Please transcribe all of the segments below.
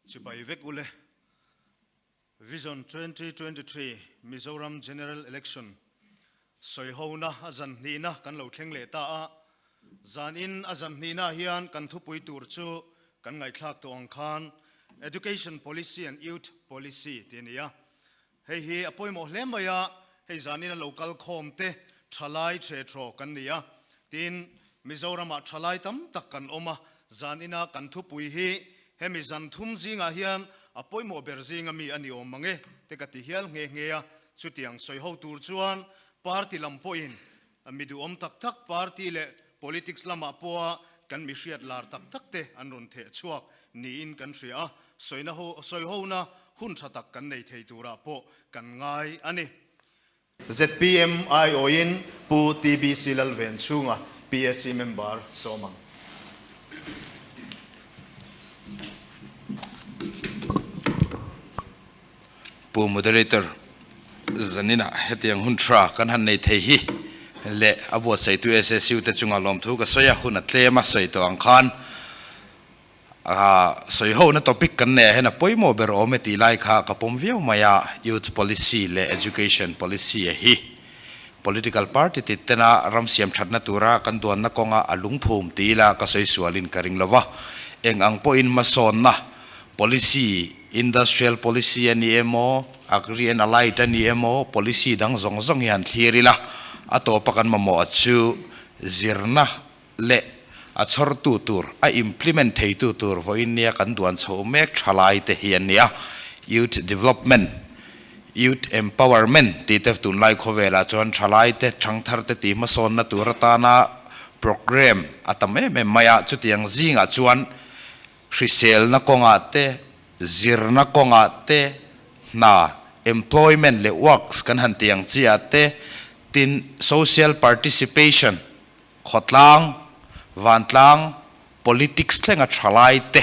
Chibai vek ule. Vision 2023 Mizoram General Election sawihona a zan hnihna kan lo thleng leh ta a. Zanin a zan hnihna hian kan thupui tur chu kan ngaihthlak tawh ang khan Education Policy and Youth Policy tih a ni a. Hei hi a pawimawh hle mai a, hei zanin a lo kal khawm te thalai the thaw kan ni a. Tin, Mizoramah thalai tam tak kan awm a, zanina kan thupui hi hemi zan thum zingah hian a pawimawh ber zinga mi a ni awm mang e te ka ti hial nghe nghe a. Chutiang sawi ho tur chuan party lam pawhin mi duhawm tak tak party leh politics lamah pawha kan mi hriat lar tak tak te an rawn theh chhuak niin kan hria a, sawina ho sawi hona hun tha tak kan nei thei turah pawh kan ngai a ni. Zpm aiawhin Pu TBC Lalven chhunga PAC member sawm ang. Pu Moderator, zaninah hetiang hun tha kan han nei thei hi leh a buatsaihtu SSU te chunga lawmthu ka sawi a, hun a tlem a sawi tawh ang khan sawi hona topic kan neih ah hian a pawimawh ber awm e tih lai kha ka pawm viau mai a, Youth Policy leh Education Policy a hi Political Party tit tena ram siam thatna tura kan duanna kawnga a lungphum ti ila ka sawi sualin ka ring lo va, eng ang pawhin hmasawnna Policy, Industrial Policy a ni emaw, Agri and Allied a ni emaw, policy dang zawng zawng hi han thlir ila, a tawpa kan mamawh a chu zirna leh a chhawrtu tur, a implement theitu tur vawiin nia kan duan chho mek tha lai te hi an ni a. Youth Development, Youth Empowerment tih te tunlai khawvelah chuan thalai te, thangthar te tih hmasawnna tur atana programme a tam em em mai a, chutiang zingah chuan Hriselna kawngah te, zirna kawngah te, hna, employment leh works kan han ti ang chiah te, tin social participation, khawtlang, vantlang, politics thlenga thalai te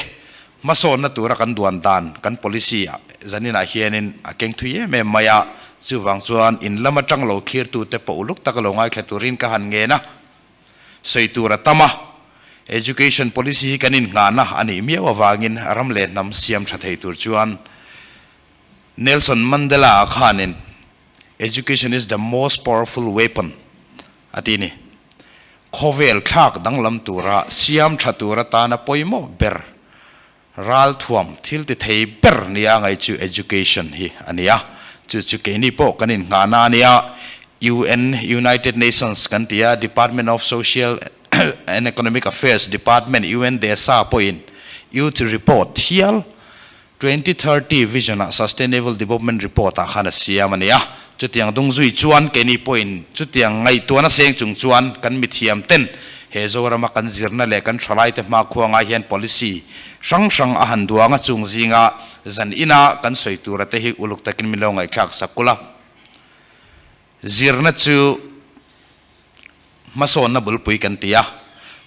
hmasawnna tura kan duan dan kan policy ah zaninah hianin a keng thui em em mai a, chuvang chuan in lam atang lo khirtute pawh uluk taka lo ngaithla turin ka han ngen a. Sawi tur a tam a, Education Policy hi kan innghahna a nih miau avangin ram leh hnam siam tha thei tur chuan Nelson Mandela-a khanin Education is the most powerful weapon a ti ni. Khawvel thlak danglam tura siam tha tur atana pawimawh ber ralthuam thil ti thei ber nia ngaih chu education hi a ni a, chu chu keini pawh kan innghahna a nia, UN, United Nations kan ti a, Department of Social and Economic Affairs Department, UN DESA, pawhin Youth Report hial 2030 Vision ah Sustainable Development Report ah khan a siam a ni a, chutiang dung zui chuan keini pawhin chutiang ngaihtuahna seng chung chuan kan mithiam ten He Zorama kan zirna leh kan thalaite hmakhua ngai hian policy hrang hrang a han duang a, chung zinga zan ina kan sawi tura te hi uluk takin min lo ngaihthlak sak kul a. Zirna chu hmasawnna bulpui kan ti a,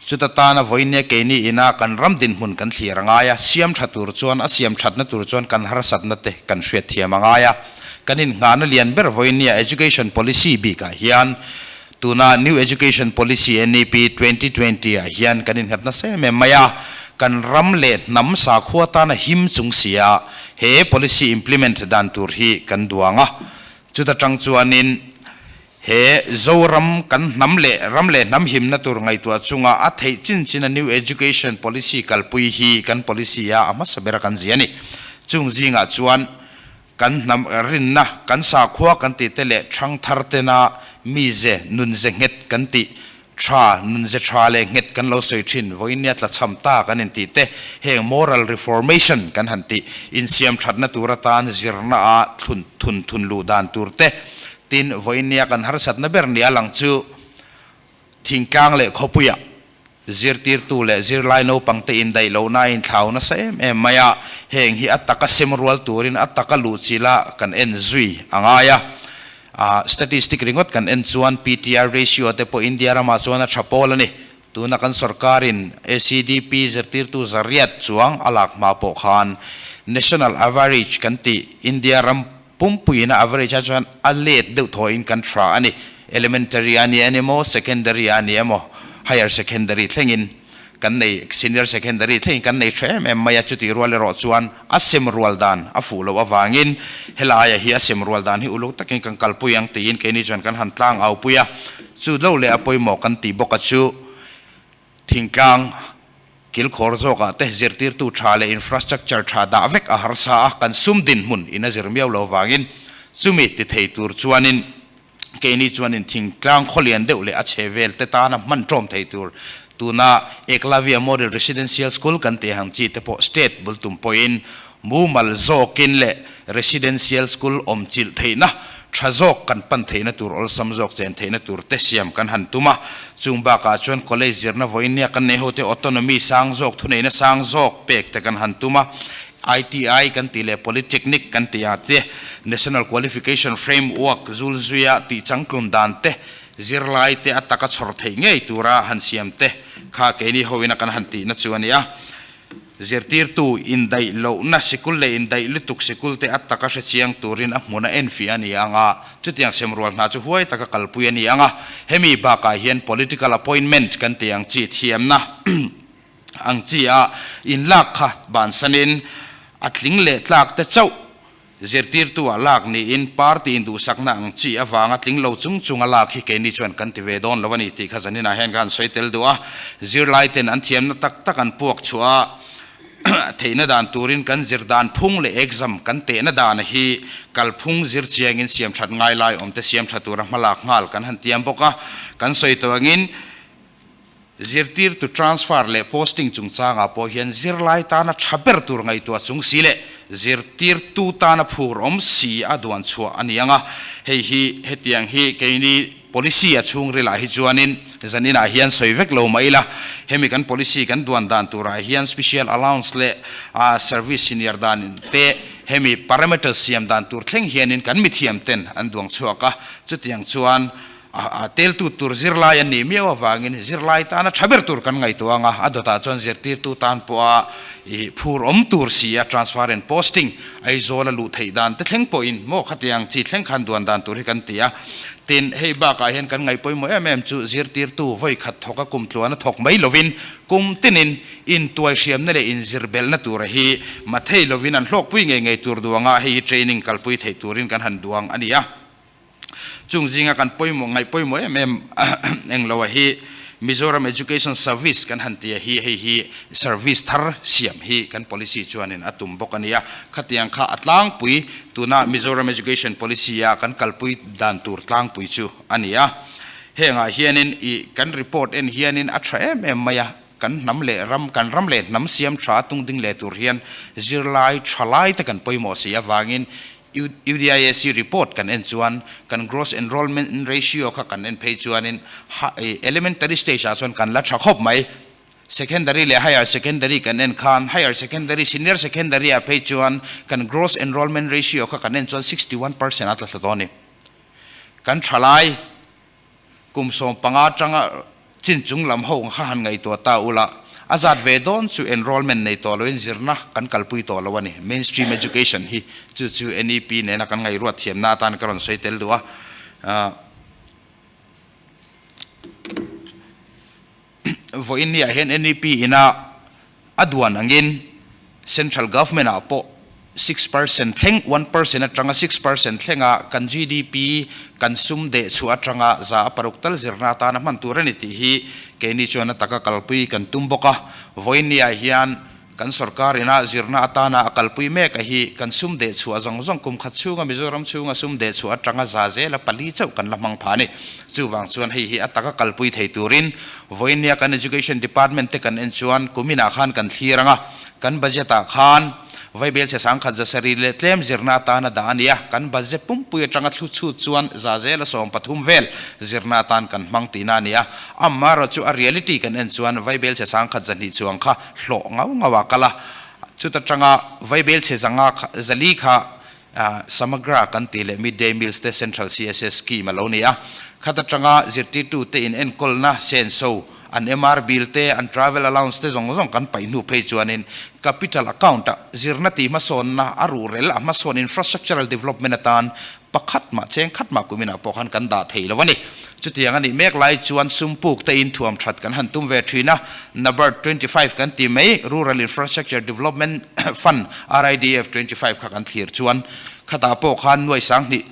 chuta tana vawinia keini ina kan ram dinhmun kan thlir a ngai a, siam tha tur chuan a siam thatna tur chuan kan harsatna te kan hriat thiam a ngai a. Kan innghahna lian ber vawinia education policy bikah hian Tuna New Education Policy, NEP, 2020 ah hian kan innghat nasa em em mai a, kan ram leh hnam sakhua tana him chung sia he policy implement dan tur hi kan duang a. Chuta tang chuanin he Zoram kan hnam leh ram leh hnam himna tur ngaihtuah chunga a theih chin china New Education Policy kalpui hi kan policy a a hmasa bera kan zia a ni. Chung zingah chuan Kan hnam rinna, kan sakhua kan tih te leh thangthar tena mize, nunze nghet kan tih tha, nunze tha leh nghet kan lo sawi thin, vawinia tlachham ta kan intih te, heng moral reformation kan han tih, insiam thatna tur atan zirna a thlun thun thun luh dan tur te, tin vawinia kan harsatna ber nia lang chu thingtlang leh khawpuiah Zirtirtu leh zirlai naupangte indaih lohna a inthlau nasa em em mai a, heng hi a taka sem rual turin a taka luh chila kan en zui a ngai a. Statistic ringawt kan en chuan PTR ratio te pawh India ramah chuan a tha pawl a ni. Tuna kan sorkarin ACDP zirtirtu zariat chuang a lak hma pawh khan national average kan tih India ram pumpuiin a average ah chuan a let deuh thawhin kan tha a ni. Elementary a ni emaw, secondary a ni emaw, higher secondary thlengin. kan nei senior secondary thlengin kan nei tha em em mai a, chutih rual erawh chuan a sem rual dan a fuh loh avangin helaia hi a sem rual dan hi uluk takin kan kalpui ang tiin keini chuan kan han tlang au pui a, chu lo leh a pawimawh kan tih bawk a chu thingtlang kilkhawr zawkah te zirtirtu tha leh infrastructure tha dah vek a harsa a, kan sum dinhmun in a zir miau lo avangin chumi ti thei tur chuanin Keini chuanin thingtlang khawlian deuh leh a chhe vel te tana hman ṭawm thei tur tuna Eklavya Model Residential School kan tih ang chi te pawh state bul tum pawhin mumal zawkin leh residential school awm chilh theihna tha zawk kan pan theihna tur awlsam zawk chen theihna tur te siam kan han tum a. Chung bakah chuan college zirna vawiin nia kan nei ho te autonomy sang zawk thuneihna sang zawk pek te kan han tum a. ITI kan tih leh Polytechnic kan tih ah te, National Qualification Framework zul zuia tih changtlun dan te, zirlai te a taka chhawr theih ngei tura han siam te kha keini hoin a kan han tihna chu a ni a. Zirtirtu indaih lohna sikul leh indaih lutuk sikul te a taka hre chiang turin a hmun a enfiah a ni ang a, chutiang semrual hna chu huai taka kalpui a ni ang a. Hemi bakah hian political appointment kan tih ang chi thiamna, Ang chi a inlak kha bansanin a tling leh tlak te chauh zirtirtu ah lak niin party induhsakna ang chi avanga tling lo chung chunga lak hi keini chuan kan ti ve dawn lo a ni tih kha zaninah hian ka han sawi tel duh a. Zirlai ten an thiamna tak tak an puak chhuah a, theihna dan turin kan zir dan phung leh exam kan tehna dan hi kalphung zir chiangin siam that ngai lai awm te siam tha tura hmalak nghal kan han tiam bawk a. Kan sawi tawh angin Zirtirtu transfer leh posting chungchangah pawh hian zirlai tana tha ber tur ngaihtuah chung si leh zirtirtu tana phur awm si a duan chhuah a ni ang a. Hei hi hetiang hi keini policy a chhungrilah hi chuanin zaninah hian sawi vek lo mah ila, hemi kan policy kan duan dan turah hian special allowance leh service senior dan te hemi parameters siam dan tur thleng hianin kan mithiam ten an duang chhuak a, chutiang chuan A teltu tur zirlai an nih miau avangin zirlai tana tha ber tur kan ngaihtuah ang a, a dawtah chuan zirtirtu tan pawha ih phur awm tur si a transfer and posting Aizawl a luh theih dan te thleng pawhin maw khatiang chi thleng khan duan dan tur hi kan ti a. Tin, hei bakah hian kan ngaih pawimawh em em chu zirtirtu vawi khat thawk a kum tluan a thawk mai lovin kum tinin intuai hriamna leh inzir belhna tura hi mathei lovin an hlawkpui ngei ngei tur duangah hei hi training kalpui theih turin kan han duang a ni a. Chung zinga kan pawimawh ngaih pawimawh em em englo a hi Mizoram Education Service kan han ti a hi hei hi service thar siam hi kan policy chuanin a tum bawk a nia. Khatiang kha a tlangpui tuna Mizoram Education Policy a kan kalpui dan tur tlangpui chu a ni a. Hengah hianin ih kan report en hianin a tha em em mai a, kan hnam leh ram kan ram leh hnam siam tha tung ding leh tur hian zirlai tha lai te kan pawimawh si avangin UDISC report kan en chuan kan gross enrollment ratio kha kan en phei chuanin elementary stage ah chuan kan la tha khawp mai. Secondary leh higher secondary kan en khan higher secondary senior secondary ah phei chuan kan gross enrollment ratio kha kan en chuan 61% a tla thla dawn a ni. Kan thalai Kum 15 atanga chin chung lam ho kha han ngaihtuah ta ula, a zat ve dawn chu enrollment nei tawh loin zirna kan kalpui tawh lo a ni. Mainstream education hi chu chu NEP nena kan ngaihruat thiamna atan ka rawn sawi tel duh a. Vawiin niah hian NEP ina a duan angin Central Government ah pawh 6% thleng, 1% atanga 6% thlenga kan GDP kan sum deh chhuah atanga 6% tal zirna atana hman tur a ni tih hi keini chuan a taka kalpui kan tum bawk a. Vawiin niah hian Kan sorkar ina zirna atana a kalpui mek a hi kan sum deh chhuah zawng zawng kum khat chhunga Mizoram chhunga sum deh chhuah atanga za zela pali chauh kan la hmang pha a ni. Chuvang chuan hei hi a taka kalpui thei turin vawinia kan Education Department te kan en chuan kuminah khan kan thlir ang a, kan budget ah khan Vaibel chhe sangkhat zasarih leh tlem zirna atana dah a ni a, kan budget pumpui atanga thlu chhut chuan za zela 13 vel zirna atan kan hmang tihna a ni a. Amaherawhchu chu a reality kan en chuan Vaibel chhe sangkhat 200 chuang kha hlawh ngau ngau a kal a, chuta tanga Vaibel chhe zanga kha zali kha Samagra kan tih leh Mid Day Meals te Central CSS scheme a lo ni a, khata tanga zirtirtu te in enkawlna senso. An MR bill te, an travel allowance te zawng zawng kan paih hnu phei chuanin capital account ah zirna tih hmasawnna a ruhrel a hmasawn infrastructural development atan pakhat mah cheng khat mah kuminah pawh khan kan dah thei lo a ni. Chutiang a nih mek lai chuan sum puk te in thuam that kan han tum ve thin a, NABARD 25 kan ti mai, Rural Infrastructure Development Fund, RIDF 25 kha kan thlir chuan khatah pawh khan nuai sanghnih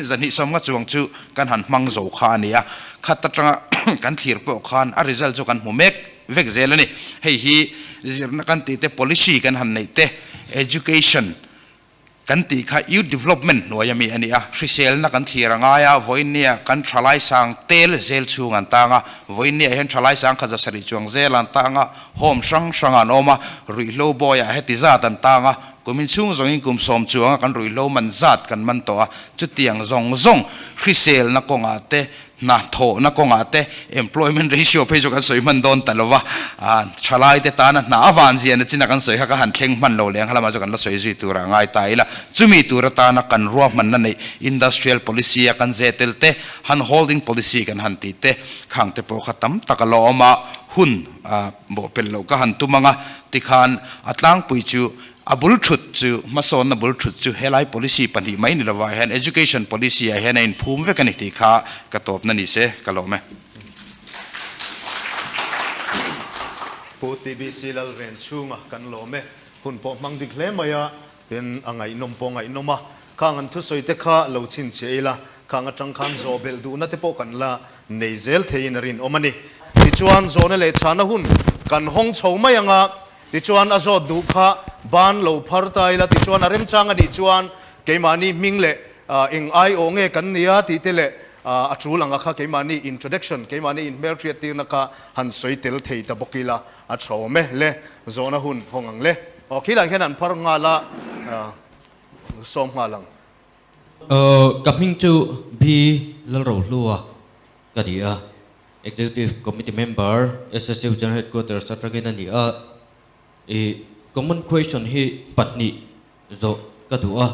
zahnih sawmnga chuang chu kan han hmang zo kha a ni a, khat atanga kan thlir pawh khan a result chu kan hmu mek vek zel a ni. Hei hi zirna kan tih te, policy kan han neih te, education kan tih kha youth development hnuai ami a ni a, hriselna kan thlir a ngai a, vawiinnia kan thalai sang tel zel chhung an tang a, vawiinniah hian thalai sang khat za sarih chuang zel an tang a, home hrang hrang an awm a, ruihhlo bawiah heti zat an tang a, Kum inchhung zawngin kum sawm chuanga kan ruihhlo man zat kan man tawh a, chutiang zawng zawng hriselna kawngah te, hna thawhna kawngah te, employment ratio phei chu kan sawi hman dawn ta lo va, thalaite tana hna a van ziahna china kan sawi kha ka han thleng hman lo leh ang lamah chu kan la sawi zui tur a ngai ta ila, chumi tur atana kan ruahmanna neih industrial policy a kan ze tel te, hand holding policy kan han tih te, khang te pawh kha tam tak a la awm a, hun a bawhpelh loh ka han tum ang a, tikhan a tlangpui chu a bul thut chu hmasawnna bul thut chu helai policy pahnih mai ni lovah hian education policy ah hian a inphum vek a ni tih kha ka tawpna ni se ka lawm e. Pu TBC Lalven chhunga kan lawm e. Hun pawh hmang dik hle mai a, tin a ngaihnawm pawh ngaihnawm a. Khang an thusawi te kha lo chhinchhiah ila, khang atang khan zawh belh duhna te pawh kan la nei zel theiin a rinawm a ni. Tichuan zawhna leh chhana hun kan hawng chho mai ang a, tichuan a zawt duh kha ban lo phar ta ila, tichuan a remchang a nih chuan keimahni hming leh eng aiawh nge kan nia tih te leh a tul anga kha keimahni introduction, keimahni inhmelhriat tirna kha han sawi tel thei ta bawk ila a tha awm e le, zawhna hun hawng ang le. Aw khilai hian an phar nghal a. Sawm nghal ang. Ka hming chu B Lalrohlua ka ni a, Executive Committee Member, SSU General Headquarters atangin a ni a. I common question hi pahnih zawh ka duh a,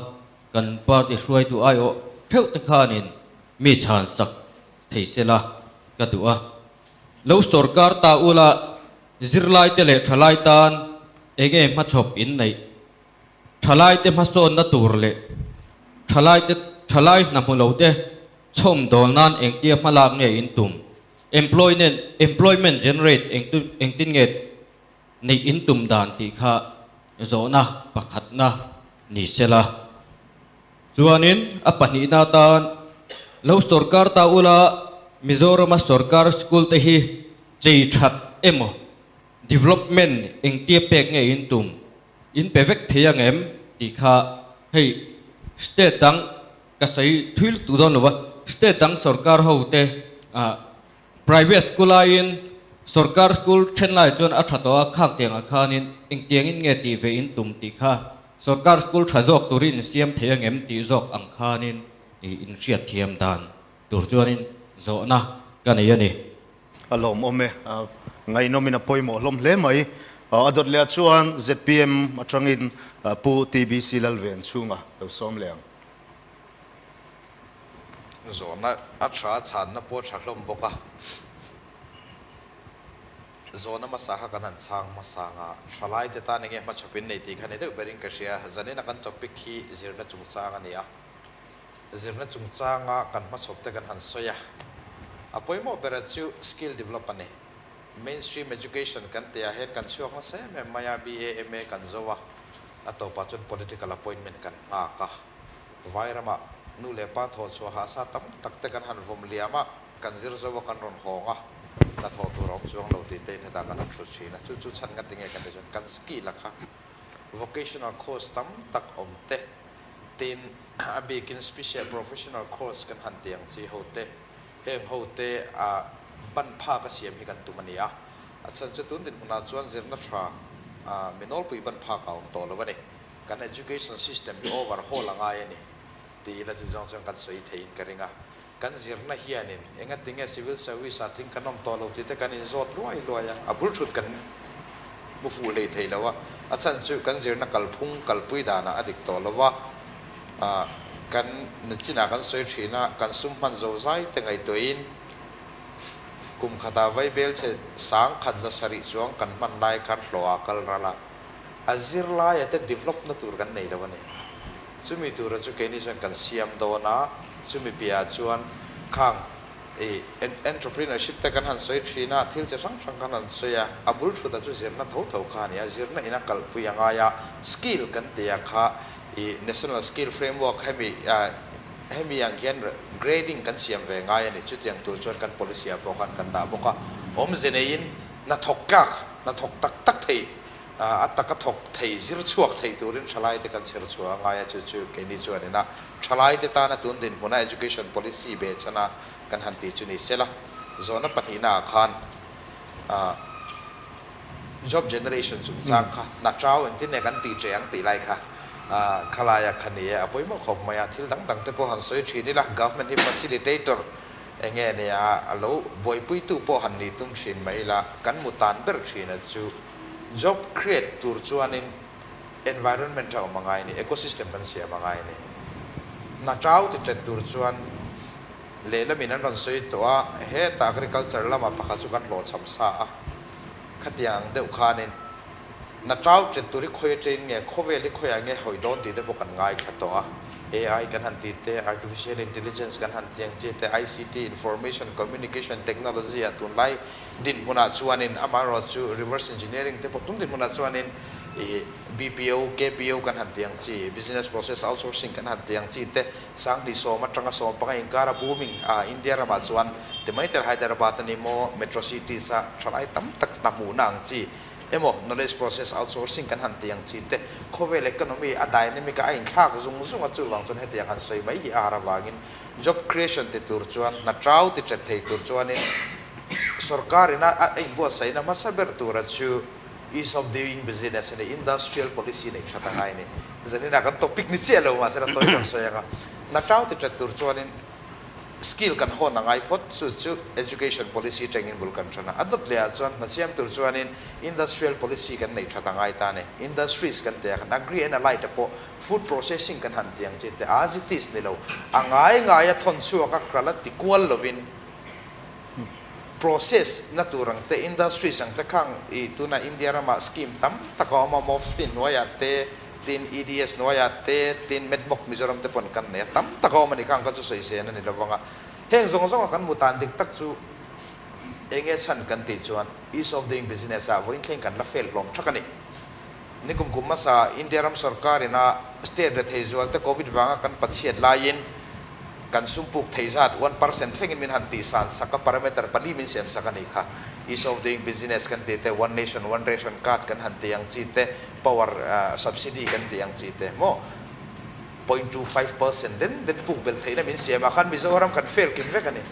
kan party hruaitu aiawh theuh te khanin mi chhan sak thei sela ka duh a. Lo sawrkar ta ula zirlaite leh thalai tan enge hmachhawp in neih Thalaite hmasawnna tur leh thalaite thalai hna hmu lote chhawm dawl nan engtia hmalak nge in tum? Employment employment generate engtin nge neih in tum dan tih kha zawhna pakhatna ni sela. Chuanin a pahnihna atan lo sawrkar ta ula Mizorama sawrkar school te hi chei that emaw development engtia pek nge in tum? In pe vek thei ang em tih kha hei state dang ka sawi thui lutuk dawn lo va, state dang sorkar ho te ah private school aiin sorkar school then lai chuan a tha tawh a, khang tiangah khanin engtiangin nge tih ve in tum tih kha sorkar school tha zawk turin in siam thei ang em tih zawk ang khanin in hriatthiam dan tur chuanin zawhna ka nei a ni. A lawmawm e, ngaihnawmin a pawimawh hlawm hle mai. A dawt leh ah chuan zpm atangin Pu TBC Lalven chhunga lo sawm leh ang. Zawhna a tha a chhanna pawh a tha hlawm bawk a. Zawhna hmasa kha kan han chhang hmasa ang a, thalaite tan enge hmachhawpin nei tih kha ni deuh berin ka hria. Zanina kan topic hi zirna chungchang a ni a. Zirna chungchanga kan hmachhawp te kan han sawi a, a pawimawh bera chu skill develop a ni. Mainstream education kan tih ah hian kan chhuak nasa em em mai a, BA, MA kan zo a, a tawpah chuan political appointment kan nghak a. Vairamah nu leh pa thawhchhuah hahsa tam tak te kan han vawm liam a, kan zir zo a kan rawn hawng a, hnathawh tur a awm chuang lo tih te in hetah kan han hrut thin a, chu chu chhan nga tinge kan tih chuan kan skill a kha vocational course tam tak awm te, Tin, a bikin special professional course kan han tih ang chi ho te, heng ho te a ban phak a siam hi kan tum a ni a. A chhan chu tun dinhmunah chuan zirna tha a mi nawlpui ban phak a awm tawh lo a ni. Kan education system hi overhaul a ngai a ni tih ila chu zawng chuan kan sawi theiin ka ring a. Kan zirna hianin engatinge civil service ah tling kan awm tawh lo tih te kan inzawt luai luai a, a bul thut kan hmu fuh hlei thei lo a, a chhan chu kan zirna kalphung kalpui danah a dik tawh lo a, kan nachinah kan sawi thin a, kan sum hman zo zai te ngaihtuahin Kum khatah vaibelchhe 1700 chuang kan hman lai khan hlawh ah kal ral a, a zirlaia te develop na tur kan nei lo a ni. Chumi tura chu keini chuan kan siam dawn a, chumi piahah chuan khang i entrepreneurship te kan han sawi thin a, thil chi hrang hrang kan han sawi a, a bul thut a chu zirna tho tho kha a ni a, zirna in a kalpui a ngai a, skill kan ti a kha i National Skill Framework hemi hemi ang hian grading kan siam ve ngai a ni, chutiang tur chuan kan policy ah pawh khan kan dah bawk a, awmze neiin hnathawk tlak, hnathawk tak tak thei A taka thawk thei, zir chhuak thei turin thalaite kan chher chhuah a ngai a, chu chu keini chuan ina thalaite tana tun dinhmuna education policy behchhana kan han tih chu ni sela. Zawhna pahnihna ah khan job generation chungchang kha hna chau engtin nge kan tih che ang tih lai kha khalaia kha ni e, a pawimawh khawp mai a, thil dang dang te pawh han sawi thin ila, government hi facilitator eng nge nia a lo buaipuitu pawh han nih tum thin mai ila, kan mu tan ber thin a chu. Job create tur chuanin environment a awm a ngai a ni, ecosystem kan siam a ngai a ni. Hna chau ti tet tur chuan lehlamin an rawn sawi tawh a, heta agriculture lama pakhat chu kan hlawhchham sa a, khatiang ang deuh khanin hna chau tet tur hi khawi atangin nge, khawvel hi khawiah nge hawi dawn tih te pawh kan ngaithla tawh a. AI kan han tih te, artificial intelligence kan han tih ang chi te, ICT, information communication technology ah tunlai Dinhmunah chuanin amaherawh chu reverse engineering te pawh tum dinhmunah chuanin ih BPO, KPO kan han tih ang chi, business process outsourcing kan han tih ang chi te 2010 atanga 15 inkara booming a India ramah chuan ti mai tel Hyderabad a ni maw metro cities a thalai tam tak hna hmuhna ang chi emaw knowledge process outsourcing kan han tih ang chi te khawvel economy a dynamic a a inthlak zung zung a chuvang chuan hetiang han sawi mai hi a har avangin Job creation ti tur chuan hna chau ti chet thei tur chuanin sorkar ina a inbuatsaihna hmasa ber tura chu ease of doing business a ni, industrial policy neih that a ngai a ni. Zanina kan topic ni chiah lo mahse la tawi kan sawi ang a, hna chau ti chet tur chuanin skill kan hawn a ngai phawt, chu chu education policy tangin bul kan tan a, a dawt leh ah chuan hna siam tur chuanin industrial policy kan neih that a ngai ta a ni, industries kan ti a khan agri and allied te pawh Food processing kan han ti ang chi te as it is ni lo, a ngai ngai a thawn chhuak a kal a ti kual lovin process na tur ang te industries ang te khang i tuna India ramah scheme tam tak a awm a MOFSP hnuaiah te tin EDS hnuaiah te tin MEDMOC Mizoram te pawn kan nei a tam tak a awm a ni khang kha chu sawi sen a ni lovang a heng zawng zawng a kan hmu tan dik tak chu enge chhan kan tih chuan ease of doing business ah vawiin thleng kan la fail hlawm thak a ni. Nikum kum hmasa India ram sorkar ina state rethei zualte Covid vanga kan pachhiat laiin kan sum puk thei zat 1% thlengin min han tih san sak a, parameter pali min siam sak a nih kha. Ease of doing business kan tih te, one nation one ration card kan han tih ang chi te, power subsidy kan tih ang chi te maw 0.25% den den puk belh theihna min siam ah khan Mizoram kan fail kim vek a ni.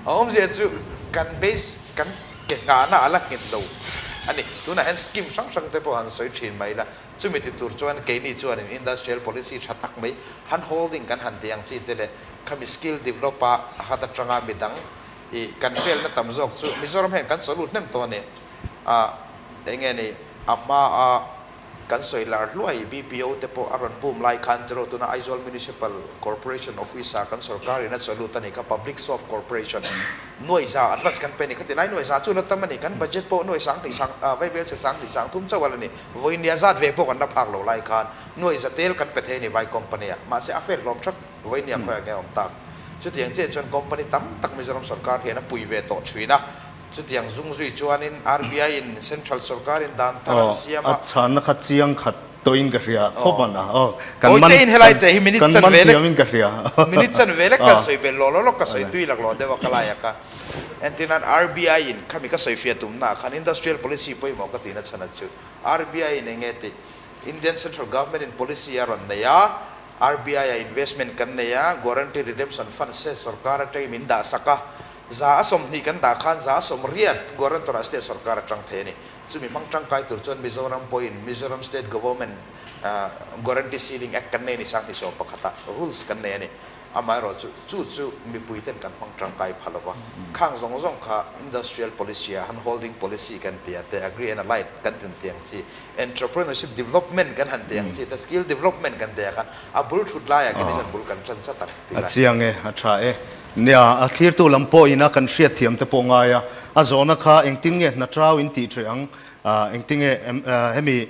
A awmzia chu kan base kan ke nghahna a la nghet lo a ni. Tunah hian scheme hrang hrang te pawh han sawi thin mai ila, chumi ti tur chuan keini chuanin industrial policy tha tak mai han holding kan han tih ang chi te leh khami skill develop a hat atanga midang ih kan felna tam zawk chu Mizoram hian kan chaw lut hnem tawh a ni. Ah enge ni a hma a Kan sawi lar hluai BPO te pawh a rawn boom lai khan tiraw tuna Aizawl Municipal Corporation Office ah kan sorkar in a chaw lut a ni kha Public Soft Corporation nuaiza advance kan pe a ni kha ti lai nuaiza chu la tam a ni kan budget pawh nuai 2000 vaibel chhe 20 30 chauh a la ni vawinia zat ve pawh kan la phak lo lai khan nuaiza tel kan pe thei a ni vai company ah mahse a fel hlawm thak vawinia khawiah nge a awm tak chutiang chiah chuan company tam tak Mizoram sorkar hian a pui ve tawh thin a. Chutiang zung zui chuanin RBI in Central sorkarin dan thar an siam a. A chhanna kha chiang khat tawhin ka hria khawp an a. Aw, kan man, Tawite in helai te hi minute kan chan man ve lek, thiamin ka hria. Minute chan ve lek kan Aw. sawi belh lawh lawh lawk ka sawi tui lak lawh deuh a ka lai a ka. Entirnan RBI in khami ka sawi fiah tumna ah khan Industrial Policy pawimawh ka tihna chhan a chu. RBI in enge tih Indian Central Government in policy a rawn nei a, RBI ah investment kan nei a, Guarantee Redemption Fund se sorkar atangin min dah sak a, 120 kan dah khan 180 guarantor ah state sorkar a tang thei a ni. Chumi hmang tangkai tur chuan Mizoram pawhin Mizoram State Government Guarantee Ceiling Act kan nei a ni 2011 ah rules kan nei a ni. Amaherawh chu chu chu mipui ten kan hmang tangkai pha lo va. Khang zawng zawng kha industrial policy ah han holding policy kan ti a te, agri and allied kan tin ti ang chi, entrepreneurship development kan han ti ang chi te, skill development kan ti ah khan a bul thut lai ah khin hian bul kan tan chat ang ti A lai. chiang e, a tha e. Nia, a thlirtu lam pawhin a kan hriatthiam te pawh ngai a, a zawhna kha engtin nge hna trau in tih ṭheh ang, engtin nge hemi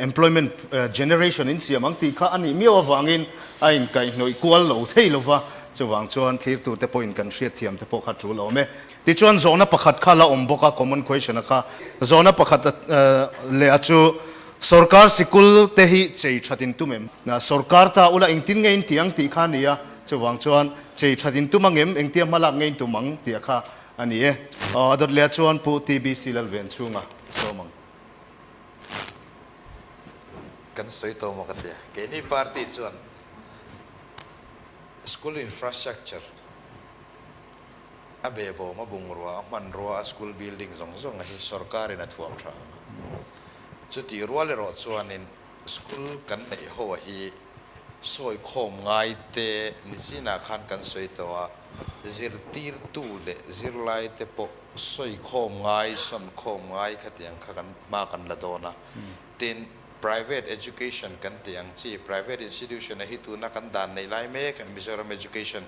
employment generation in siam ang tih kha a nih miau avangin a inkaihhnawih kual lo thei lo va, chuvang chuan thlirtu te pawhin kan hriatthiam te pawh kha ṭul awm e. Tichuan zawhna pakhat kha la awm bawk a, common question a kha. Zawhna pakhat leh a chu Sorkar sikul te hi chei that in tum em? Sorkar ta ula engtin nge in ti ang tih kha a ni a, chuvang chuan chei that in tum ang em, engtia hma lak nge in tum ang tih a kha a ni e. Aw, a dawt leh a chuan Pu TBC Lalven chhunga sawm ang. Kan sawi tawh maw ka tia. Keini party chuan school infrastructure A behbawm, a bungrua, a hmanrua, a school building zawng zawng hi sorkarin a thuam tha ang a. Chutih rual erawh chuanin school kan neih ho a hi sawi khawm ngai te nichinah khan kan sawi tawh a, zirtirtu leh zirlai te pawh sawi khawm ngai, sawn khawm ngai khatiang kha kan hma kan la dawn a. Tin, private education kan tih ang chi, private institution a hi tuna kan dan neih lai mek Mizoram Education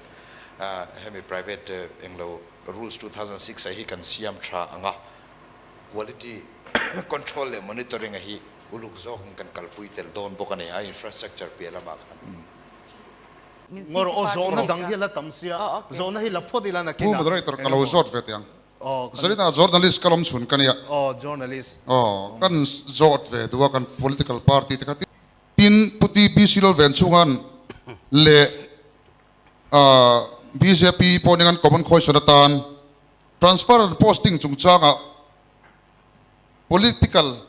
hemi private englo rules 2006 a hi kan siam tha ang a, quality control leh monitoring a hi uluk zawk in kan kalpui tel dawn bawk a ni a, infrastructure piah lamah khan. Ngawr aw zawhna dang hi a la tam sia, zawhna hi la phawt ila nakin a. Pu Moderator ka lo zawt ve teh ang. Zarina journalist ka lawm chhun ka nia. Aw journalist. Aw kan zawt ve duh a kan political party te kha tin Pu TBC Lalven chhungan leh bjp pawh nia kan common question atan transfer and posting chungchangah political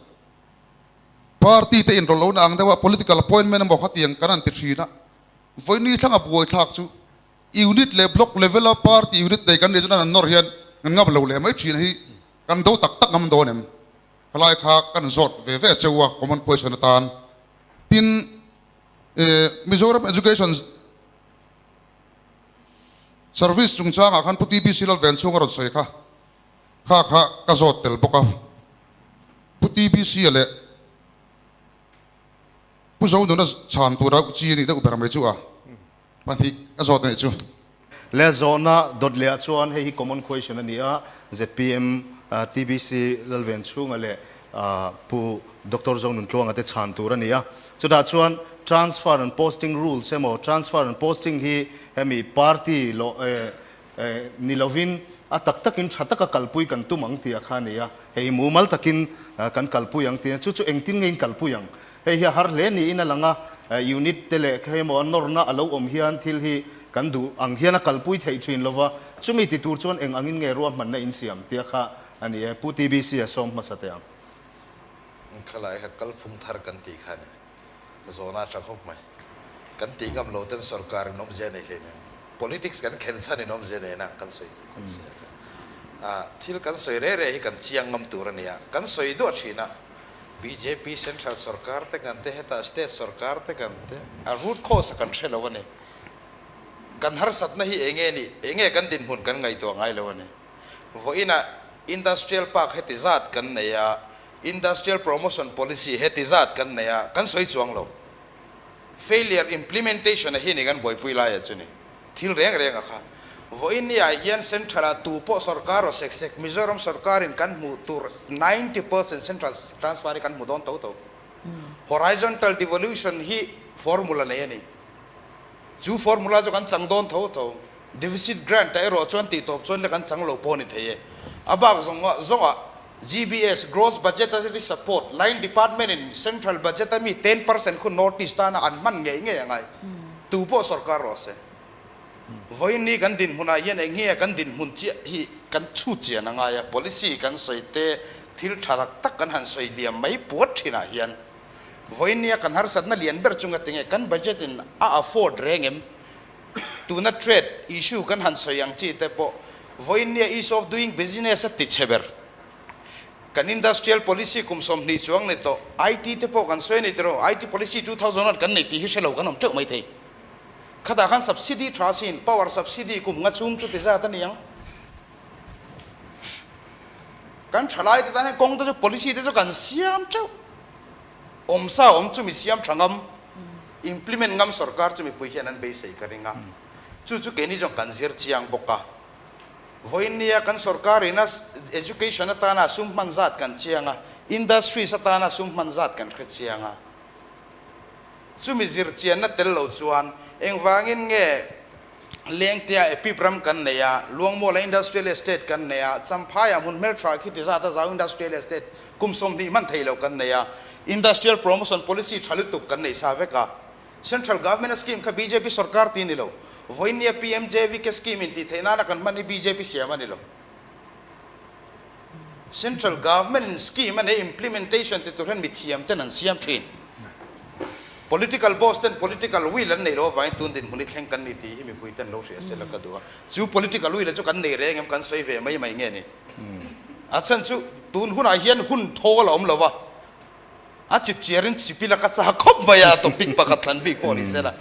party te inrawlh lohna ang deuha political appointment emaw khatiang kan han ti thin a vawiini thlanga buaithlak chu Unit leh block level a party unit nei kan nih chuan an nawr hian kan ngam lo leh mai thin hi kan do tak tak ngam dawn em? Khalai kha kan zawt ve ve cheu a common question atan. Tin, Mizoram Education Service chungchangah khan Pu TBC Lalven chhung a rawn sawi kha, kha kha ka zawt tel bawk a. Pu TBC a leh Pu Zonuna chhan tura chi a nih deuh ber mai chu a. Pahnih a zawt anih chu. Le zawhna dawt leh ah chuan hei hi common question a ni a, zpm TBC Lalven chhunga leh Pu Doctor Zonuntluanga te chhan tur a ni a. Chutah chuan transfer and posting rules emaw transfer and posting hi hemi party lo ni lovin a tak takin tha taka kalpui kan tum ang tih a kha a ni a. Hei mumal takin kan kalpui ang tih a, chu chu engtin nge in kalpui ang? Hei hi a har hle niin a lang a, unit te leh kha emaw a nawrna a lo awm hian thil hi kan duh ang hian a kalpui theih thin lo va, chumi ti tur chuan eng angin nge ruahmanna in siam tia kha a ni e. Pu TBC a sawm hmasa teh ang. Khalai kha kalphung thar kan tih kha a ni. Zawhna a tha khawp mai. Kan tih ngam lo ten sorkar in awmzia nei hlein em? Politics kan khen chhan in awmzia nei na kan sawi duh kan sawi a kha. Thil kan sawi reh reh hi kan chiang ngam tur a ni a, kan sawi duah thin a. Bjp central sorkar te kan te hetah state sorkar te kan te a root cause a kan hre lo a ni. Kan harsatna hi enge ni enge kan dinhmun kan ngaihtuah ngai lo a ni. Vawiinah industrial park heti zat kan nei a, industrial promotion policy heti zat kan nei a, kan sawi chuang lo. Failure implementation a hi ni kan buaipui lai ah chu ni. Thil reng reng a kha. Vawiin ni ah hian central ah tu pawh sorkar aw sek sek Mizoram sorkar in kan hmuh tur 90% central transfer hi kan hmu dawn to to. Horizontal devolution hi formula nei a ni. Chu formula chu kan chang dawn tho tho. Deficit grant ah erawh chuan tih tawp chuan la kan chang lo pawh a ni thei e. A bak zawng zawng ah GBS, Gross Budgetary Support, Line Department in Central Budget a mi 10% khu North East tana an hman ngei ngei a ngai. Tu pawh sorkar rawh se. Vawiin ni kan dinhmunah hian eng nge kan dinhmun chiah hi kan chhut chian a ngai a, policy kan sawi te, thil tha tak tak kan han sawi liam mai puat thinah hian vawiin nia kan harsatna lian ber chunga tinge kan budget in a afford reng em? Tuna trade issue kan han sawi ang chi te pawh vawiin nia ease of doing business a ti chhe ber. Kan industrial policy kum 20 chuang ni tawh, IT te pawh kan sawi a ni tiraw, IT policy 2001 kan nei tih hi hre lo kan awm teuh mai thei. Khatah khan subsidy tha sin, power subsidy kum nga chhung chu ti zat a ni ang. Kan thalai te tan hian kawng te chu policy te chu kan siam teuh. Awmsa awm chu mi siam tha ngam, implement ngam sorkar chu mipui hian an beisei ka ring a. Chu chu keini zawng kan zir chiang bawk a. Vawiin nia kan sorkar ina education atana sum hman zat kan chiang a, industries atana sum hman zat kan hre chiang a. Chumi zir chianna tel lo chuan engvangin nge Lengtea Epip ram kan nei a, Luangmuala Industrial Estate kan nei a, Champhaiah hmun hmeltha khiti zat a zau Industrial Estate kum 20 hman thei lo kan nei a, Industrial Promotion Policy tha lutuk kan nei sa vek a. Central Government a scheme kha bjp sorkar ti a ni lo. Vawinia PMJVK scheme in tih theih nana kan hman hi bjp siam a ni lo. Central Government in scheme a nei implementation ti tur hian mithiam ten an siam thin. Political boss ten political will an neih loh avangin tun dinhmun hi thleng kan ni tih hi mipui ten lo hria sela ka duh a. Chu political will chu kan nei reng em kan sawi ve mai mai nge ni. A chhan chu tun hunah hian hun thawl a awm lo va. A chip chiarin chipila ka chak khawp mai a, topic pakhat thlan bik pawh ni sela.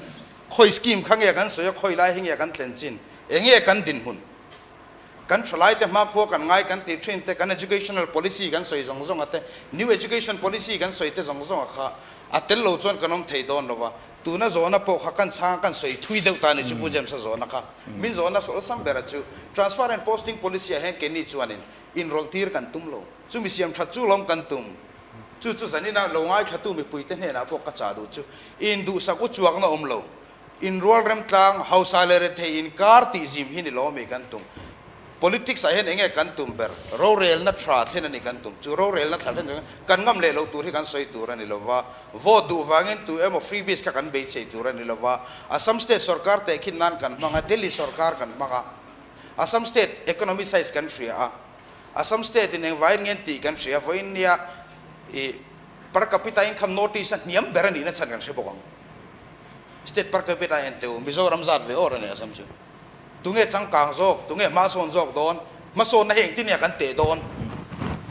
Khawi scheme kha nge kan sawi a, khawi lai hi nge kan thlen chin, enge kan dinhmun? Kan thalaite hmakhua kan ngai kan tih thin te, kan educational policy kan sawi zawng zawng a te, new education policy kan sawi te zawng zawng a kha a tel lo chuan kan awm thei dawn lo va. Tuna zawhna pawh kha kan chhang a, kan sawi thui deuh ta a ni chu Pu James-a zawhna kha. Min zawhna sawlsam ber a chu transfer and posting policy ah hian keini chuanin inrawlh tir kan tum lo. Chumi siam that chu lawm kan tum. Chu chu zanina lo ngaithlatu mipuite hnenah pawh ka chah duh chu induhsak u chuakna awm lo. Inrual remtlang, hausa leh rethei inkar tih zim hi ni lo ami kan tum. Politics ah hian enge kan tum ber? Rorelna tha thlen a ni kan tum. Chu rorelna thla thlen tur kan ngam leh lo tur hi kan sawi tur a ni lo va. Vote duh vangin tu emaw freebies kha kan beisei tur a ni lo va. Assam state sorkar tehkhin nan kan hmang a, Delhi sorkar kan hmang a. Assam state economy size kan hria a. Assam state in engvaiin nge an tih kan hria, vawiin nia i per capita income notice a hniam ber a nihna chhan kan hre bawk ang. State per capita en teh u, Mizoram zat ve awr a ni Assam chu. Tunge changkang zawk, tunge hmasawn zawk dawn, hmasawnna hi engtin nge kan teh dawn?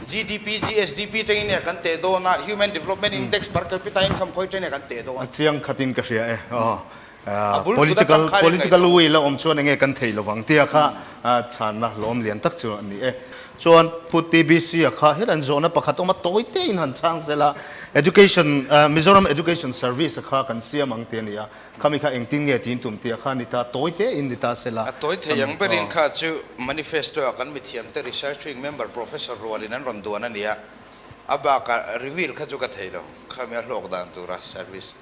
GDP, GSDP tengin nge kan teh dawn a, Human Development Index per capita income khawi tengin nge kan teh dawn? A chiang khatin ka hria e. Political political will a awm chuan enge kan thei lovang tia kha chhanna lawm lian tak chu a ni e. Chuan Pu TBC a kha hian an zawhna pakhat awm a tawi te in han chhang zel a, Education Mizoram Education Service a kha kan siam ang tih a ni a, khami kha engtin nge tiin tum tih a kha ni ta tawi te in ni ta sela. A tawi thei ang berin kha chu manifesto ah kan mithiamte research wing member Professor Rualin an rawn duan a ni a, a bakah reveal kha chu ka thei lo, khami a hlawk dan tura service.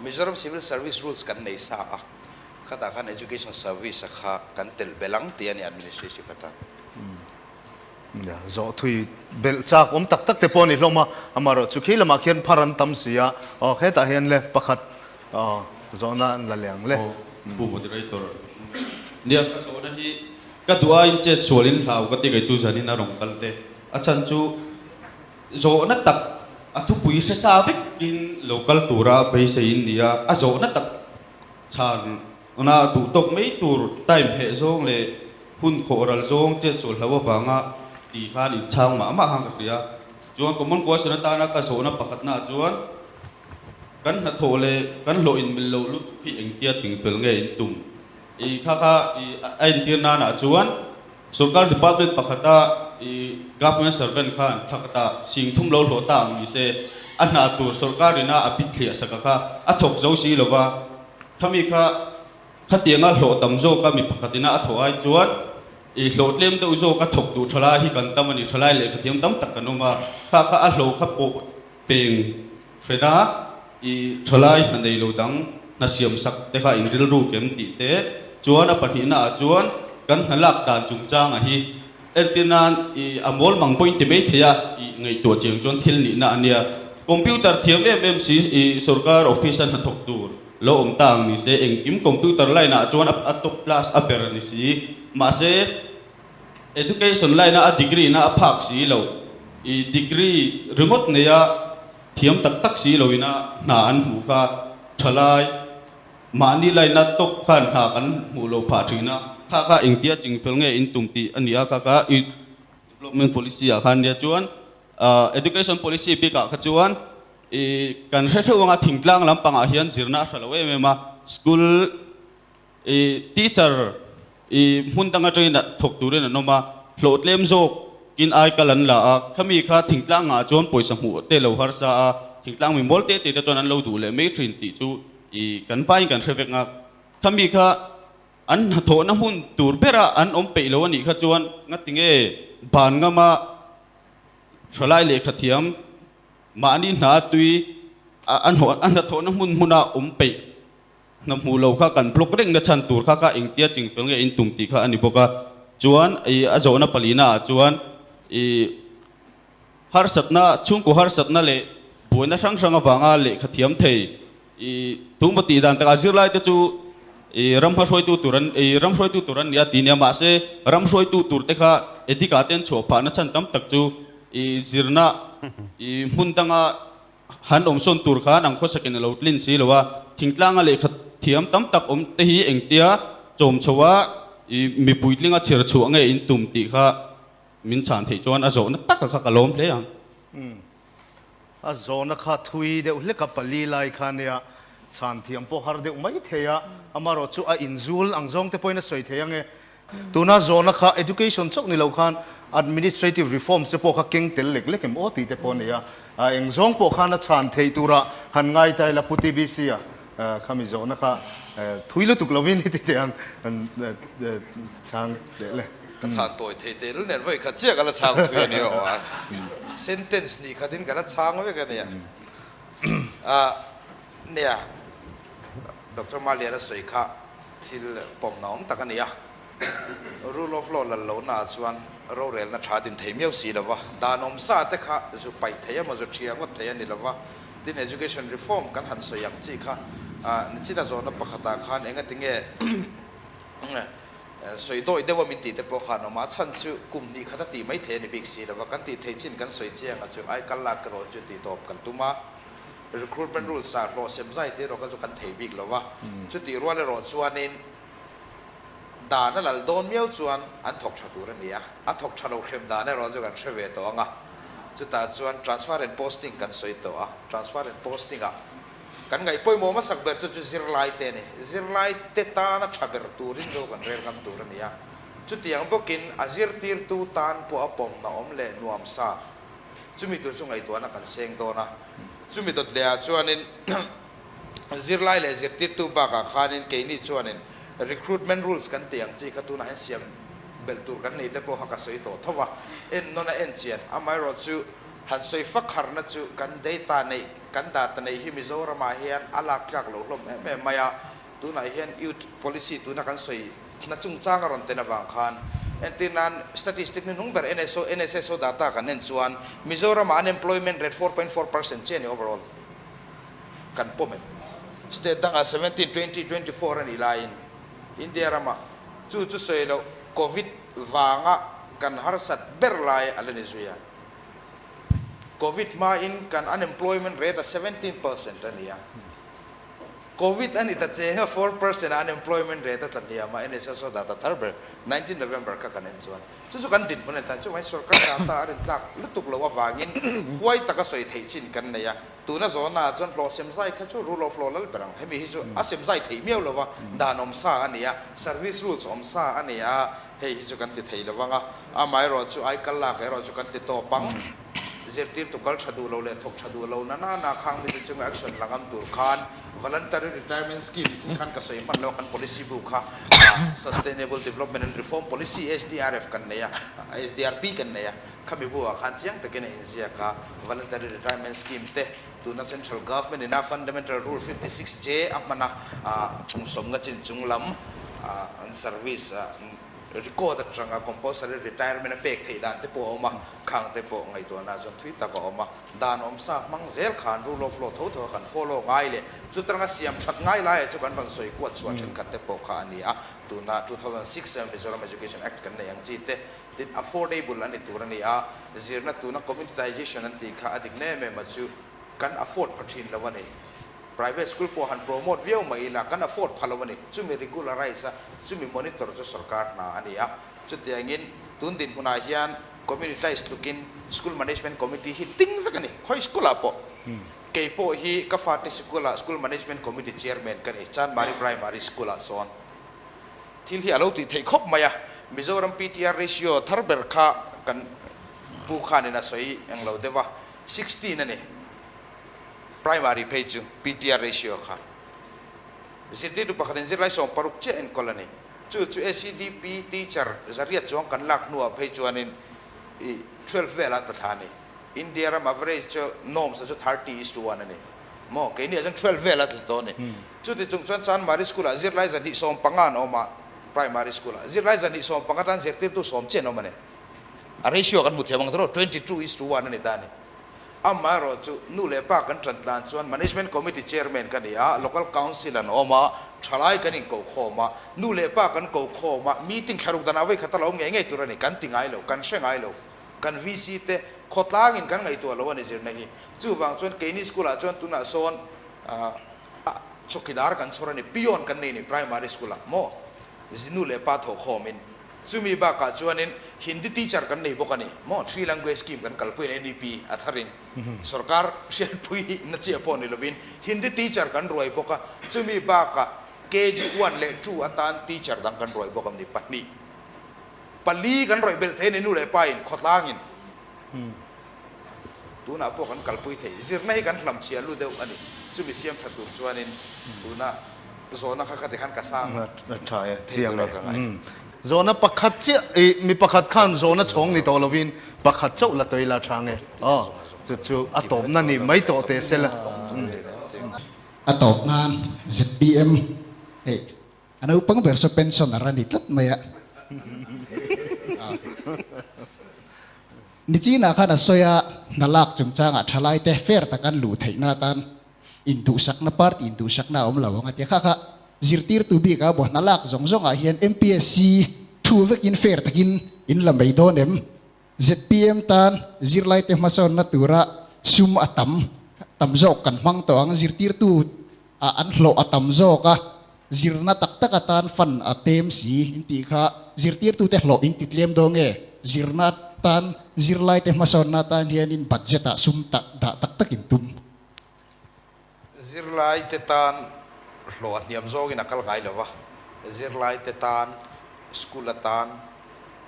Mizoram Civil Service Rules kan nei sa a, khatah khan Education Service a kha kan telh belh ang tih a ni administrative atan. Zawh thui belh chak awm tak tak te pawh a ni hlawm a, amaherawh chu khi lamah khian phar an tam si a, aw hetah hian le pakhat zawhna an la leh ang le. Pu Moderator, nia ka zawhna hi ka duh aiin chet sualin hlau ka ti kei chu zanin a rawn kal te, a chhan chu Zawhna tak a thupui hre sa vekin lo kal tura beisei in ni a, a zawhna tak chhan na duh tawk mai tur time heh zawng leh hun khawh ral zawng chetsual hlo avanga ti khan in chhang mah mah khan ka hria. Chuan common question atana ka zawhna pakhatna ah chuan kan hnathawh leh kan hlawh in mil lo lutuk hi engtia thingfel nge in tum? I kha kha i a entir nanah chuan Sorkar department pakhata i government servant khan thakata sing thum lo hlawh ta ang ni se, a hna tur sorkar ina a bit thliah saka kha a thawk zo si lova, khami kha khatianga hlawh tam zawka mi pakhat ina a thawh ai chuan i hlawh tlem deuh zawka thawk duh thalai hi kan tam a ni, thalai lehkhathiam tam tak kan awm a, kha kha a hlawh kha pawh peng hrena i thalai hna nei lo dang hna siam sak te kha in rilru kem tih te chuan a pahnihna ah chuan kan hna lak dan chungchang a hi entir nan i a mawl mang pawhin ti mai thei a i ngaihtuah chiang chuan thil nihna a nia. Computer thiam em em si i sorkar office a hnathawk tur lo awm ta ang ni se engkim computer line ah chuan a top class a ber a ni si mahse education line a a degree na a phak si lo i degree ringawt nei a Thiam tak tak si loina hna an hmuh kha thalai, mahni laina tawp khan hna kan hmuh loh phah thin a, kha kha engtia chingfel nge in tum tih a ni a, kha kha Youth Development Policy ah khan nia chuan Education Policy bikah kha chuan i kan hre hreuh anga thingtlang lampangah hian zirna a hra lo em em a, school i teacher i hmun dang atangin thawk turin an awm a, hlawh tlem zawk in ai kal an la a, khami kha thingtlang ah chuan pawisa hmuh te lo harsa a, thingtlang mi mawl te te te chuan an lo duh leh mai thin tih chu i kan pain kan hre vek a, khami kha An hnathawhna hmun tur bera an awm peih lo a nih kha chuan ngatinge ban ngama thalai lehkha thiam mahni hna tui a hnathawhna hmun hmuna awm peih hna hmuh lo kha kan block reng na chhan tur kha kha engtia chingfel nge in tum tih kha a ni bawk a. Chuan i a zawhna palina ah chuan i harsatna chhungkaw harsatna leh buaina hrang hrang avanga lehkha thiam thei i tumaw tih dan takah zirlai te chu i ram hma hruaitu tur an i ram hruaitu tur an ni a ti nia mahse ram hruaitu tur te kha edikah te an chhuah phahna chhan tam tak chu i zirna i hmun danga Han awm sawn tur khan ang khawsakin a lo tlin si lo a, thingtlanga lehkha thiam tam tak awm te hi engtia chawm chho a i mipui tlinga chher chhuah nge in tum tih kha min chhan theih chuan a zawhna taka kha ka lawm hle ang. Umm. A zawhna kha thui deuh hlek a pali lai kha nia chhan thiam pawh har deuh mai thei a, amarawh chu a inzul ang zawng te pawhin a sawi thei ang e. Tuna zawhna kha education chauh ni lo khan administrative reforms te pawh kha keng tel lek lek em aw tih te pawh a nei a, eng zawng pawh khan a chhan theih tura han ngai ta ila Pu TBC a khami zawhna kha thui lutuk lovin i ti teh ang chhang teh le. Ka chhan tawi thei teh lul nen vawi khat chiah ka la chhang thui a ni aw a, sentence nih khatin ka la chhang vek a nia. Nia, Doctor Maliana sawi kha Thil pawmna awm tak a ni a, rule of law lal lohna ah chuan rorelna tha din thei miau si lova, dan awm sa te kha zu paih thei emaw zu thia ngawt thei a ni lova, tin education reform kan han sawi ang chi kha nichina zawhna pakhatah khan engati nge sawi dawi deuh a min tih te pawh khan awm a, a chhan chu kum hnih khat a tih mai thei a ni bik si lova, kan tih thei chin kan sawi chiang a chu ai kal lak erawh chu tih tawp kan tum a. Recruitment rules ah hlawh sem zai te erawh kha chu kan thei bik lo va, chutih rual erawh chuanin dan a lal dawn miau chuan an thawk tha tur a ni a, a thawk tha lo hrem dan erawh chu kan hre ve tawh ang a, chutah chuan transfer and posting kan sawi tawh a, transfer and posting ah kan ngaih pawimawh hmasak ber chu chu zirlai te a ni, zirlai te tana tha ber turin ro kan rel ngam tur a ni a, chutiang bawkin a zirtirtu tan pawh a pawmna awm leh nuamsa Chumi tur chu ngaihtuahna kan seng dawn a, chumi dawt lehah chuanin zirlai leh zirtirtu bakah khanin keini chuanin recruitment rules kan tih ang chi kha tunah hian siam belh tur kan nei te pawh kha ka sawi tawh tho va, en nawn a en chian. Amaherawh chu han sawi fak harna chu kan data neih, kan data neih hi Mizoramah hian a lak tlak lo hlawm em em mai a, Tunah hian Youth Policy tuna kan sawi na chungchang a rawn tel avang khan entir nan statistic hnuhnung ber NSO, NSSO data kan en chuan Mizoramah unemployment rate 4.4% chiah a ni overall kan pawm em? State dangah 17, 20, 24 a nih laiin India ramah chu chu sawi loh Covid vanga kan harsat ber lai a la ni zui a. Covid hmain kan unemployment rate a 17% a ni a. Covid a ni ta che a, 4% a unemployment rate a tla hniam a, NSSO data thar ber 19 November kha kan en chuan chu chu kan dinhmun a ni ta. Chuvangin sorkar data a rintlak lutuk loh avangin huai taka sawi theih chin kan nei a, tuna zawhna ah chuan hlawh sem zai kha chu rule of law lal ber ang. Hemi hi chu a sem zai theih miau lova, dan awm sa a ni a, service rules awm sa a ni a, hei hi chu kan ti thei lo vang a, amaherawh chu aikal lak erawh chu kan ti tawp ang. Zirtirtu kal tha duh lo leh thawk tha duh lo na na na khang mite chunga action la ngam tur khan Voluntary Retirement Scheme chin khan ka sawi hman lo a, kan policy bu kha Sustainable Development and Reform Policy, SDRF, kan nei a, SDRP kan nei a, khami bu ah khan chiang takin a inziak a, Voluntary Retirement Scheme te tuna Central Government ina Fundamental Rule 56J a hman a, kum sawmnga chin chung lam an service Record atanga compulsory retirement a pek theih dan te pawh a awm a, khang te pawh ngaihtuahna chuan thui tak a awm a, dan awm sa hmang zel khan rule of law tho tho a kan follow ngai leh chutanga siam that ngai laiah chu kan rawn sawi kuat chhuah thenkhat te pawh kha a ni a, tuna 2006 Mizoram Education Act kan nei ang chi te tin affordable a ni tur a ni a, zirna tuna communitization an tih kha a dik na em em a chu kan afford pha thin lo a ni. Private school pawh han promote viau mai ila kan afford pha lo a ni. Chumi regularize a, chumi monitor chu sorkar hna a ni a. Chutiangin tun dinhmunah hian communitize tlukin school management committee hi ding vek a ni. Khawi school ah pawh kei pawh hi ka fate sikul ah school management committee chairman ka ni, Chanmari Primary School ah sawn thil hi a lo tih theih khawp mai a. Mizoram PTR ratio thar ber kha kan pu khanin a sawi englo deuh a, 16 a ni. Primary phei chu PTR ratio kha zirtirtu pakhatin zirlai 60 chiah enkawl a ni. Chu chu ACDP teacher zariat chuang kan lak hnuah phei chuanin i 12 velah ta thla a ni. India ram average chu norms ah chu 30 is to 1 a ni. Maw? Keini ah chuan 12 velah tla tawh a ni. Chuti chung chuan Chanmari school ah zirlai zahnih 15 an awm a, primary school ah zirlai zahnih 15 tan zirtirtu sawm chiah an awm a ni. A ratio kan hmu thiam ang tawh 22 is to 1 a ni ta a ni. Amaherawh chu nu leh pa kan tan tlan chuan Management Committee Chairman ka ni a, Local Council an awm a, thalai kan inkohkhawm a, nu leh pa kan kokhawm a, meeting thlaruk danah vei khat a lo awm ngei ngei tur a ni, kan ti ngai lo, kan hre ngai lo, kan VC te khawtlangin kan ngaihtuah lo a ni zirna hi. Chuvang chuan keini school ah chuan tunah sawn chawkidar kan chhawr a ni, peon kan nei a ni primary school ah maw, nu leh pa thawhkhawmin. Chumi bakah chuanin Hindi teacher kan nei bawk a ni maw? Three language scheme kan kalpui a NEP a tharin sorkar hriatpui na chiah pawh ni lovin Hindi teacher kan ruai bawk a, chumi bakah KG one leh two atan teacher dang kan ruai bawk a ni, pahnih pali kan rawih belh thei a ni nu leh pa in khawtlangin tunah pawh kan kalpui thei. Zirna hi kan hlamchhia lu deuh a ni, chumi siam tha tur chuanin tuna Zawhna kha ka ti khan ka sang thei tur a ka ngai. Zawhna pakhat chiah i mi pakhat khan zawhna chhawng ni tawh lovin pakhat chauh la tawih la tha nge aw chu chu a tawpna ni mai tawh teh se la. A tawp nan zpm hei a naupang ber saw pensioner a ni tlat mai a. Nichinah khan a sawi a, hna lak chungchangah thalaite fair tak an luh theihna atan Induhsakna party induhsakna a awm lo ang a ti a, kha kha zirtirtu bik a bawhna lak zawng zawngah hian MPSC thu vekin fair takin in la mai dawn em? Zpm tan zirlaite hmasawnna tura sum a tam tam zawk kan hmang tawh ang, zirtirtu ah an hlawh a tam zawk a, zirna tak tak atan fund a tem si in tih kha zirtirtute hlawh in ti tlem dawn nge? Zirna tan zirlaite hmasawnna atan hianin budget ah sum dah tak takin tum. Zirlaite tan hlawh a hniam zawngin a kal ngai lo va, zirlaite tan school atan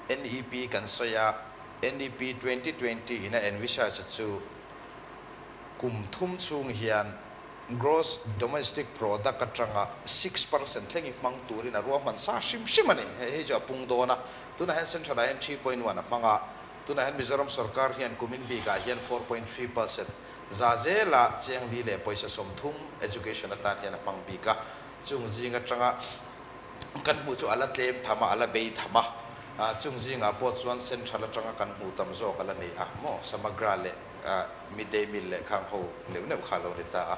NEP kan sawi a, NEP 2020 in a envisage chu kum thum chhung hian gross domestic product atanga 6% thleng i hmang turin a ruahman sa hrim hrim a ni. Hei hi chu a pung dawn a, tunah hian central ah hian 3.1 a hmang a, tunah hian Mizoram sorkar hian kumin bikah hian 4.3% Za zela cheng li leh pawisa 30 education atan hian a hmang bik a, chung zing atanga kan hmuh chu a la tlem tham a, a la bei tham a, chung zingah pawh chuan central atanga kan hmuh tam zawk a la ni a maw, Samagra leh midday meal leh khang ho neuh neuh kha a lo ni ta a,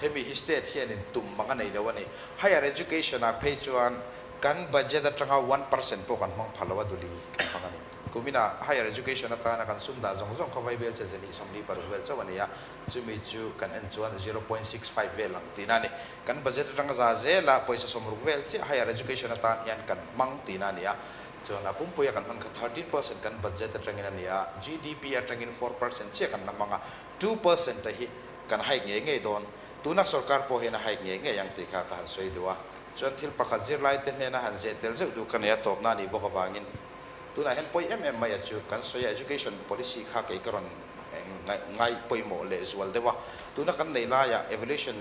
hemi hi state hianin tum mang a nei lo a ni. Higher education ah phei chuan kan budget atanga 1% pawh kan hmang pha lo a, duli kan hmang a ni. Kumina higher education atana kan sum dah zawng zawng kha Vaibel che zahnih 46 vel chauh a ni a, chumi chu kan en chuan 0.65 vel ang tihna a ni. Kan budget atanga za zela pawisa 60 vel chiah higher education atan hian kan hmang tihna a ni a, chuan a pumpuia kan hman kha 13% kan budget atangin a ni a, GDP atangin 4% chiah kan la hmang a, 2% te hi kan hike ngei ngei dawn. Tuna sorkar pawh hian a hike ngei ngei ang tih kha ka han sawi duh a, chuan thil pakhat zirlaite hnena han zeh tel zeuh duh ka nei a, tawpna a nih bawk avangin. Tunah hian pawi em em mai a chu kan sawi a, education policy kha kei ka rawn ngai pawimawh leh zual deuh a. Tuna kan nei laiah evaluation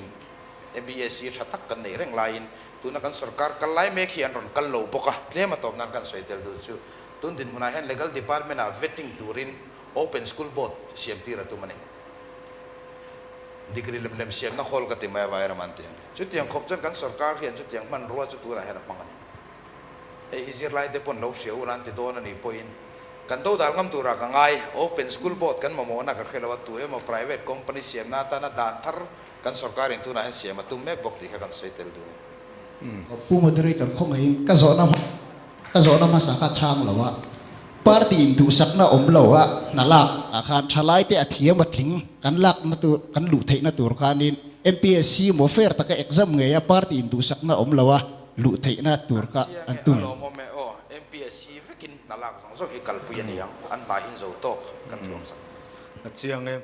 MBSE tha tak kan neih reng laiin tuna kan sorkar kal lai mek hi an rawn kal lo bawk a, tlem a tawp nan kan sawi tel duh chu tun dinhmunah hian legal department ah vetting turin open school board siam tir a tum a ni. Degree lem lem siamna khawl ka ti mai a vairam an ti ang. Chutiang khawp chuan kan sorkar hian chutiang hmanrua chu tunah hian a hmang a ni. Hei hi zirlaite pawn lo hria ula an ti dawn a nih pawhin kan do dal ngam turah ka ngai. Open School Board kan mamawhna ka hre lo a, tu emaw private company siamna atana dan thar kan sorkarin tunah hian siam a tum mek bawk tih kha kan sawi tel dun e. Pu Moderator khawngaihin ka zawhna ka zawhna hmasa kha chhang lo a, party in duhsakna awm lo a hna lak ah khan thalaite a thiam a tling kan lakna tur kan luh theihna tur khanin MPSC maw fair taka exam ngei a party in duhsakna awm lo a luh theihna tur kha an tum. A lawmawm e aw, MPSC vekin hna lak zawng zawng hi kalpui a ni ang, an hmai hin zo tawk kan thuam sak. A chiang e.